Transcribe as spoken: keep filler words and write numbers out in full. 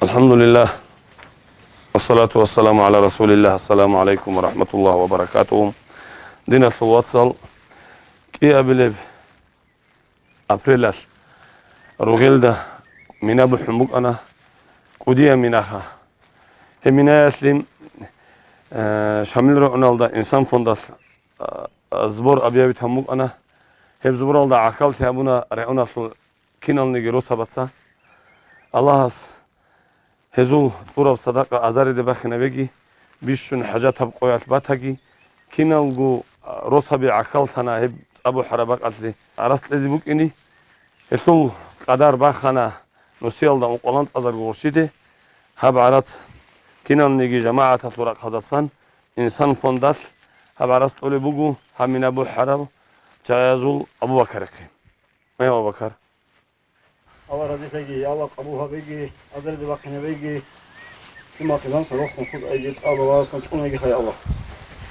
الحمد لله. والصلاة والسلام على رسول الله. السلام عليكم ورحمة الله وبركاته. Диналъул вацал, кӀиабилеб апрелалъ ругъелда мина бухӀун букӀана, кӀудияб минаха. Гьеб минаялъе, э, Шамил рагӀуналда Инсан фондалъ, э, сбор объявить гьабун букӀана. Гьеб сборалда гӀахьаллъи гьабуна регӀуналъул киналниги росабаца. Аллагьас гьезул тӀураб садакъа азариде бахинабеги, бищун хӀажатаб къоялъ батаги, киналго, а, росаби гӀахьаллъана гьеб цӀа бухӀараб бакӀалъе гӀарац кьезе букӀине. Гьелъул къадар бахана нусиялда ункъоялда цӀазарго гъурщиде. Гьаб гӀарац киналниги жамагӀаталъул рахъалдасан Инсан фондалъ гьаб гӀарац кьолеб буго гьаб мина бухӀарал чагӀазул Абу-Бакарихъе. Ай, Абу-Бакар. Аллагь разилъаги, Аллагь къабул гьабеги, азариде бахинабеги, кумахъе ланса рохун хутӀайги, цӀалда варасан цӀунайги хай Аллагь.